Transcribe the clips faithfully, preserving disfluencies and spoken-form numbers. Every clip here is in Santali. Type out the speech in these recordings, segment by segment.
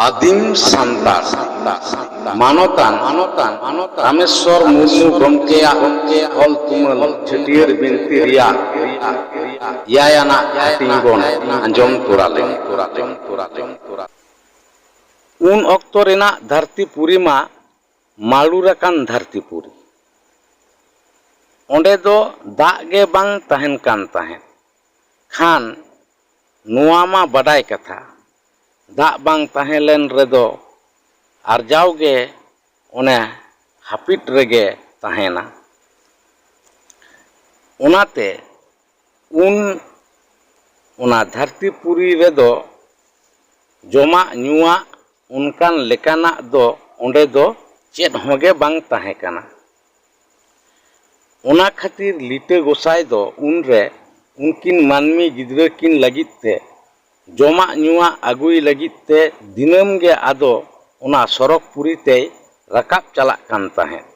ᱟᱹᱫᱤᱢ ᱥᱟᱱᱛᱟᱲ ᱢᱟᱱᱚᱛᱟᱱ ᱨᱟᱢᱮᱥᱣᱚᱨ ᱢᱩᱨᱢᱩ ᱜᱚᱢᱠᱮᱭᱟᱜ ᱚᱞ ᱛᱩᱢᱟᱹᱞ ᱪᱷᱟᱹᱴᱭᱟᱹᱨ ᱵᱤᱱᱛᱤ ᱨᱮᱭᱟᱜ ᱮᱭᱟᱭ ᱟᱱᱟᱜ ᱦᱟᱹᱴᱤᱧ ᱵᱚᱱ ᱟᱸᱡᱚᱢ ᱛᱚᱨᱟ ᱞᱮᱜᱮ᱾ ᱩᱱ ᱚᱠᱛᱚ ᱨᱮᱱᱟᱜ ᱫᱷᱟᱹᱨᱛᱤ ᱯᱩᱨᱤ ᱢᱟ ᱢᱟᱹᱲᱩᱨ ᱟᱠᱟᱱ ᱫᱷᱟᱹᱨᱛᱤ ᱯᱩᱨᱤ᱾ ᱚᱸᱰᱮ ᱫᱚ ᱫᱟᱜ ᱜᱮ ᱵᱟᱝ ᱛᱟᱦᱮᱱ ᱠᱟᱱ ᱛᱟᱦᱮᱸᱫ᱾ ᱠᱷᱟᱱ ᱱᱚᱣᱟ ᱢᱟ ᱵᱟᱰᱟᱭ ᱠᱟᱛᱷᱟ, ᱫᱟᱜ ᱵᱟᱝ ᱛᱟᱦᱮᱸ ᱞᱮᱱ ᱨᱮᱫᱚ ᱟᱨᱡᱟᱣ ᱜᱮ ᱚᱱᱮ ᱦᱟᱹᱯᱤᱫ ᱨᱮᱜᱮ ᱛᱟᱦᱮᱱᱟ᱾ ᱚᱱᱟᱛᱮ ᱩᱱ ᱚᱱᱟ ᱫᱷᱟᱹᱨᱛᱤ ᱯᱩᱨᱤ ᱨᱮᱫᱚ ᱡᱚᱢᱟᱜ ᱧᱩᱣᱟᱜ ᱚᱱᱠᱟᱱ ᱞᱮᱠᱟᱱᱟᱜ ᱫᱚ ᱚᱸᱰᱮ ᱫᱚ ᱪᱮᱫ ᱦᱚᱸ ᱜᱮ ᱵᱟᱝ ᱛᱟᱦᱮᱸ ᱠᱟᱱᱟ᱾ ᱚᱱᱟ ᱠᱷᱟᱹᱛᱤᱨ ᱞᱤᱴᱟᱹ ᱜᱚᱸᱥᱟᱭ ᱫᱚ ᱩᱱᱨᱮ ᱩᱱᱠᱤᱱ ᱢᱟᱹᱱᱢᱤ ᱜᱤᱫᱽᱨᱟᱹ ᱠᱤᱱ ᱞᱟᱹᱜᱤᱫ ᱛᱮ ᱡᱚᱢᱟᱜ ᱧᱩᱣᱟᱜ ᱟᱹᱜᱩᱭ ᱞᱟᱹᱜᱤᱫ ᱛᱮ ᱫᱤᱱᱟᱹᱢ ᱜᱮ ᱟᱫᱚ ᱚᱱᱟ ᱥᱚᱨᱚᱜᱽ ᱯᱩᱨᱤ ᱛᱮᱭ ᱨᱟᱠᱟᱵ ᱪᱟᱞᱟᱜ ᱠᱟᱱ ᱛᱟᱦᱮᱸᱫ᱾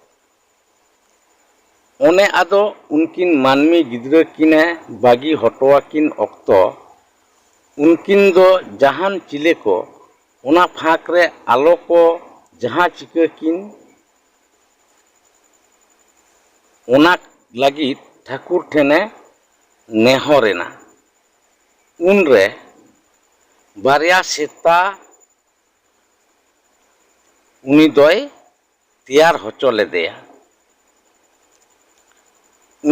ᱚᱱᱮ ᱟᱫᱚ ᱩᱱᱠᱤᱱ ᱢᱟᱹᱱᱢᱤ ᱜᱤᱫᱽᱨᱟᱹ ᱠᱤᱱᱮ ᱵᱟᱹᱜᱤ ᱦᱚᱴᱚᱣᱟᱠᱤᱱ ᱚᱠᱛᱚ ᱩᱱᱠᱤᱱ ᱫᱚ ᱡᱟᱦᱟᱱ ᱪᱤᱞᱮ ᱠᱚ ᱚᱱᱟ ᱯᱷᱟᱸᱠ ᱨᱮ ᱟᱞᱚ ᱠᱚ ᱡᱟᱦᱟᱸ ᱪᱤᱠᱟᱹ ᱠᱤᱱ, ᱚᱱᱟ ᱞᱟᱹᱜᱤᱫ ᱴᱷᱟᱹᱠᱩᱨ ᱴᱷᱮᱱᱮ ᱱᱮᱦᱚᱨ ᱮᱱᱟ᱾ ᱩᱱᱨᱮ ᱵᱟᱨᱭᱟ ᱥᱮᱛᱟ ᱩᱱᱤ ᱫᱚᱭ ᱛᱮᱭᱟᱨ ᱦᱚᱪᱚ ᱞᱮᱫᱮᱭᱟ᱾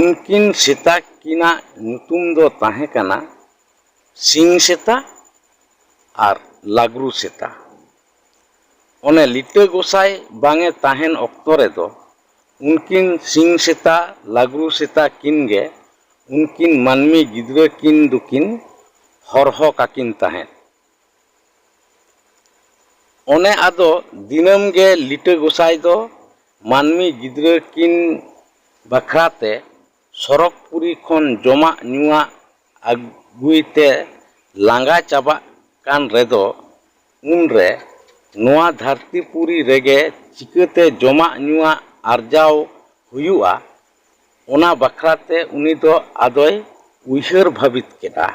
ᱩᱱᱠᱤᱱ ᱥᱮᱛᱟ ᱠᱤᱱᱟᱜ ᱧᱩᱛᱩᱢ ᱫᱚ ᱛᱟᱦᱮᱸ ᱠᱟᱱᱟ ᱥᱤᱧ ᱥᱮᱛᱟ ᱟᱨ ᱞᱟᱜᱽᱨᱩ ᱥᱮᱛᱟ᱾ ᱚᱱᱮ ᱞᱤᱴᱟᱹ ᱜᱚᱸᱥᱟᱭ ᱵᱟᱝ ᱮ ᱛᱟᱦᱮᱱ ᱚᱠᱛᱚ ᱨᱮᱫᱚ ᱩᱱᱠᱤᱱ ᱥᱤᱧ ᱥᱮᱛᱟ ᱞᱟᱜᱽᱨᱩ ᱥᱮᱛᱟ ᱠᱤᱱ ᱜᱮ ᱩᱱᱠᱤᱱ ᱢᱟᱹᱱᱢᱤ ᱜᱤᱫᱽᱨᱟᱹ ᱠᱤᱱ ᱫᱚᱠᱤᱱ ᱦᱚᱨᱦᱚ ᱠᱟᱠᱤᱱ ᱛᱟᱦᱮᱸᱫ᱾ ᱚᱱᱮ ᱟᱫᱚ ᱫᱤᱱᱟᱹᱢ ᱜᱮ ᱞᱤᱴᱟᱹ ᱜᱚᱸᱥᱟᱭ ᱫᱚ ᱢᱟᱹᱱᱢᱤ ᱜᱤᱫᱽᱨᱟᱹ ᱠᱤᱱ ᱵᱟᱠᱷᱨᱟ ᱛᱮ ᱥᱚᱨᱚᱜᱽ ᱯᱩᱨᱤ ᱠᱷᱚᱱ ᱡᱚᱢᱟᱜ ᱧᱩᱣᱟᱜ ᱟᱹᱜᱩᱭ ᱛᱮ ᱞᱟᱸᱜᱟ ᱪᱟᱵᱟᱜ ᱠᱟᱱ ᱨᱮᱫᱚ ᱩᱱᱨᱮ ᱱᱚᱣᱟ ᱫᱷᱟᱹᱨᱛᱤ ᱯᱩᱨᱤ ᱨᱮᱜᱮ ᱪᱤᱠᱟᱹᱛᱮ ᱡᱚᱢᱟᱜ ᱧᱩᱣᱟᱜ ᱟᱨᱡᱟᱣ ᱦᱩᱭᱩᱜᱼᱟ, ᱚᱱᱟ ᱵᱟᱠᱷᱨᱟ ᱛᱮ ᱩᱱᱤ ᱫᱚ ᱟᱫᱚᱭ ᱩᱭᱦᱟᱹᱨ ᱵᱷᱟᱹᱵᱤᱛ ᱠᱮᱫᱼᱟ᱾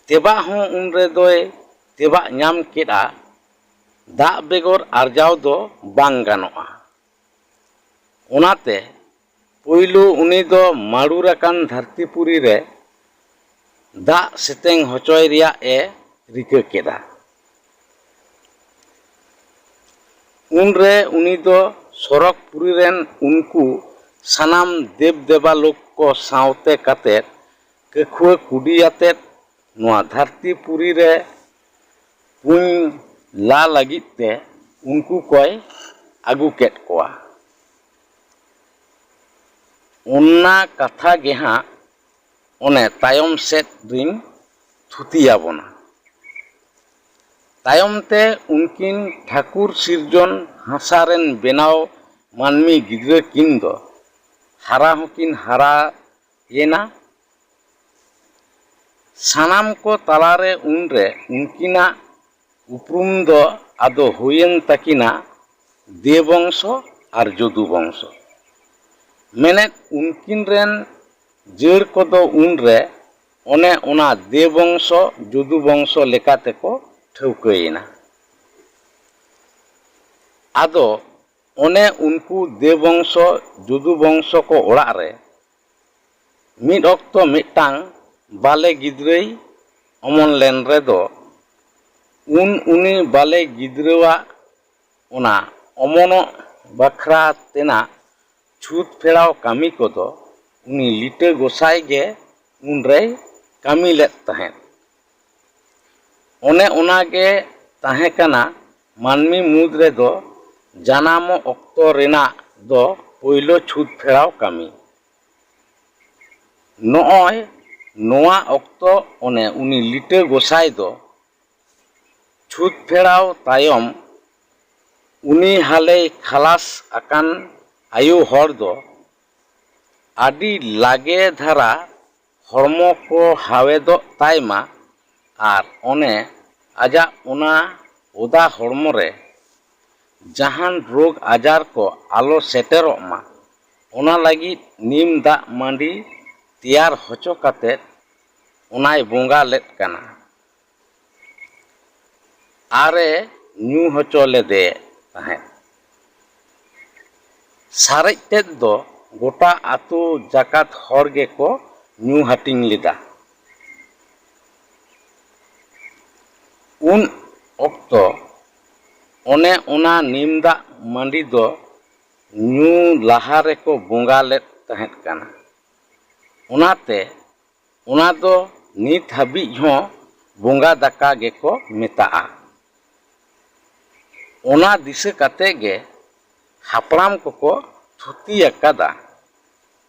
ᱛᱮᱵᱟᱜ ᱦᱚᱸ ᱩᱱ ᱨᱮᱫᱚᱭ ᱛᱮᱵᱟᱜ ᱧᱟᱢ ᱠᱮᱫᱼᱟ, ᱫᱟᱜ ᱵᱮᱜᱚᱨ ᱟᱨᱡᱟᱣ ᱫᱚ ᱵᱟᱝ ᱜᱟᱱᱚᱜᱼᱟ᱾ ᱚᱱᱟᱛᱮ ᱯᱩᱭᱞᱩ ᱩᱱᱤ ᱫᱚ ᱢᱟᱹᱲᱩᱨ ᱟᱠᱟᱱ ᱫᱷᱟᱹᱨᱛᱤᱯᱩᱨᱤ ᱨᱮ ᱫᱟᱜ ᱥᱮᱛᱮᱝ ᱦᱚᱪᱚᱭ ᱨᱮᱭᱟᱜ ᱮ ᱨᱤᱠᱟᱹ ᱠᱮᱫᱟ᱾ ᱩᱱᱨᱮ ᱩᱱᱤ ᱫᱚ ᱥᱚᱨᱚᱜᱽ ᱯᱩᱨᱤ ᱨᱮᱱ ᱩᱱᱠᱩ ᱥᱟᱱᱟᱢ ᱫᱮᱵ ᱫᱮᱵᱟ ᱞᱳᱠ ᱠᱚ ᱥᱟᱶᱛᱮ ᱠᱟᱛᱮ ᱠᱟᱹᱠᱷᱩᱣᱟᱹ ᱠᱩᱰᱤ ᱟᱛᱮᱫ ᱱᱚᱣᱟ ᱫᱷᱟᱹᱨᱛᱤ ᱯᱩᱨᱤ ᱨᱮ ᱯᱩᱧ ᱞᱟ ᱞᱟᱹᱜᱤᱫ ᱛᱮ ᱩᱱᱠᱩ ᱠᱚᱭ ᱟᱹᱜᱩ ᱠᱮᱫ ᱠᱚᱣᱟ᱾ ᱚᱱᱟ ᱠᱟᱛᱷᱟ ᱜᱮ ᱦᱟᱸᱜ ᱚᱱᱮ ᱛᱟᱭᱚᱢ ᱥᱮᱫ ᱨᱤᱧ ᱛᱷᱩᱛᱤᱭᱟᱵᱚᱱᱟ᱾ ᱛᱟᱭᱚᱢ ᱛᱮ ᱩᱱᱠᱤᱱ ᱴᱷᱟᱹᱠᱩᱨ ᱥᱤᱨᱡᱚᱱ ᱦᱟᱥᱟ ᱨᱮᱱ ᱵᱮᱱᱟᱣ ᱢᱟᱹᱱᱢᱤ ᱜᱤᱫᱽᱨᱟᱹ ᱠᱤᱱ ᱫᱚ ᱦᱟᱨᱟ ᱦᱚᱸᱠᱤᱱ ᱦᱟᱨᱟ ᱭᱮᱱᱟ᱾ ᱥᱟᱱᱟᱢ ᱠᱚ ᱛᱟᱞᱟᱨᱮ ᱩᱱᱨᱮ ᱩᱱᱠᱤᱱᱟᱜ ᱩᱯᱨᱩᱢ ᱫᱚ ᱟᱫᱚ ᱦᱩᱭᱮᱱ ᱛᱟᱹᱠᱤᱱᱟ ᱫᱮ ᱵᱚᱝᱥᱚ ᱟᱨ ᱡᱚᱫᱩ ᱵᱚᱝᱥᱚ᱾ ᱢᱮᱱᱮᱫ ᱩᱱᱠᱤᱱ ᱨᱮᱱ ᱡᱟᱹᱲ ᱠᱚᱫᱚ ᱩᱱᱨᱮ ᱚᱱᱮ ᱚᱱᱟ ᱫᱮ ᱵᱚᱝᱥᱚ ᱡᱚᱫᱩ ᱵᱚᱝᱥᱚ ᱞᱮᱠᱟ ᱛᱮᱠᱚ ᱴᱷᱟᱹᱣᱠᱟᱹᱭᱮᱱᱟ᱾ ᱟᱫᱚ ᱚᱱᱮ ᱩᱱᱠᱩ ᱫᱮ ᱵᱚᱝᱥᱚ ᱡᱚᱫᱩ ᱵᱚᱝᱥᱚ ᱠᱚ ᱚᱲᱟᱜ ᱨᱮ ᱢᱤᱫ ᱚᱠᱛᱚ ᱢᱤᱫᱴᱟᱝ ᱵᱟᱞᱮ ᱜᱤᱫᱽᱨᱟᱹᱭ ᱚᱢᱚᱱ ᱞᱮᱱ ᱨᱮᱫᱚ, ᱩᱱ ᱩᱱᱤ ᱵᱟᱞᱮ ᱜᱤᱫᱽᱨᱟᱹᱣᱟᱜ ᱚᱱᱟ ᱚᱢᱚᱱᱚᱜ ᱵᱟᱠᱷᱨᱟ ᱛᱮᱱᱟᱜ ᱪᱷᱩᱛ ᱯᱷᱮᱲᱟᱣ ᱠᱟᱹᱢᱤ ᱠᱚᱫᱚ ᱩᱱᱤ ᱞᱤᱴᱟᱹ ᱜᱚᱸᱥᱟᱭ ᱜᱮ ᱩᱱᱨᱮᱭ ᱠᱟᱹᱢᱤ ᱞᱮᱫ ᱛᱟᱦᱮᱸᱫ᱾ ᱚᱱᱮ ᱚᱱᱟ ᱜᱮ ᱛᱟᱦᱮᱸ ᱠᱟᱱᱟ ᱢᱟᱹᱱᱢᱤ ᱢᱩᱫᱽ ᱨᱮᱫᱚ ᱡᱟᱱᱟᱢᱚᱜ ᱚᱠᱛᱚ ᱨᱮᱱᱟᱜ ᱫᱚ ᱯᱳᱭᱞᱳ ᱪᱷᱩᱛ ᱯᱷᱮᱲᱟᱣ ᱠᱟᱹᱢᱤ᱾ ᱱᱚᱜᱼᱚᱭ ᱱᱚᱣᱟ ᱚᱠᱛᱚ ᱚᱱᱮ ᱩᱱᱤ ᱞᱤᱴᱟᱹ ᱜᱚᱸᱥᱟᱭ ᱫᱚ ᱪᱷᱩᱛ ᱯᱷᱮᱲᱟᱣ ᱛᱟᱭᱚᱢ ᱩᱱᱤ ᱦᱟᱞᱮᱭ ᱠᱷᱟᱞᱟᱥ ᱟᱠᱟᱱ ᱟᱭᱳ ᱦᱚᱲ ᱫᱚ ᱟᱹᱰᱤ ᱞᱟᱜᱮ ᱫᱷᱟᱨᱟ ᱦᱚᱲᱢᱚ ᱠᱚ ᱦᱟᱣᱮᱫᱚᱜ ᱛᱟᱭ ᱢᱟ ᱟᱨ ᱚᱱᱮ ᱟᱡᱟᱜ ᱚᱱᱟ ᱚᱫᱟ ᱦᱚᱲᱢᱚ ᱨᱮ ᱡᱟᱦᱟᱱ ᱨᱳᱜᱽ ᱟᱡᱟᱨ ᱠᱚ ᱟᱞᱚ ᱥᱮᱴᱮᱨᱚᱜ ᱢᱟ, ᱚᱱᱟ ᱞᱟᱹᱜᱤᱫ ᱱᱤᱢ ᱫᱟᱜ ᱢᱟᱹᱰᱤ ᱛᱮᱭᱟᱨ ᱦᱚᱪᱚ ᱠᱟᱛᱮ ᱚᱱᱟᱭ ᱵᱚᱸᱜᱟ ᱞᱮᱫ ᱠᱟᱱᱟ᱾ ᱟᱨᱮ ᱧᱩ ᱦᱚᱪᱚ ᱞᱮᱫᱮ ᱛᱟᱦᱮᱸᱫ᱾ ᱥᱟᱨᱮᱡ ᱛᱮᱫ ᱫᱚ ᱜᱚᱴᱟ ᱟᱹᱛᱩ ᱡᱟᱠᱟᱛ ᱦᱚᱲ ᱜᱮᱠᱚ ᱧᱩ ᱦᱟᱹᱴᱤᱧ ᱞᱮᱫᱟ᱾ ᱩᱱ ᱚᱠᱛᱚ ᱚᱱᱮ ᱚᱱᱟ ᱱᱤᱢ ᱫᱟᱜ ᱢᱟᱹᱰᱤ ᱫᱚ ᱧᱩ ᱞᱟᱦᱟ ᱨᱮᱠᱚ ᱵᱚᱸᱜᱟ ᱞᱮᱫ ᱛᱟᱦᱮᱸᱫ ᱠᱟᱱᱟ᱾ ᱚᱱᱟᱛᱮ ᱚᱱᱟ ᱫᱚ ᱱᱤᱛ ᱦᱟᱹᱵᱤᱡ ᱦᱚᱸ ᱵᱚᱸᱜᱟ ᱫᱟᱠᱟ ᱜᱮᱠᱚ ᱢᱮᱛᱟᱜᱼᱟ᱾ ᱚᱱᱟ ᱫᱤᱥᱟᱹ ᱠᱟᱛᱮ ᱜᱮ ᱦᱟᱯᱲᱟᱢ ᱠᱚᱠᱚ ᱛᱷᱩᱛᱤ ᱟᱠᱟᱫᱟ,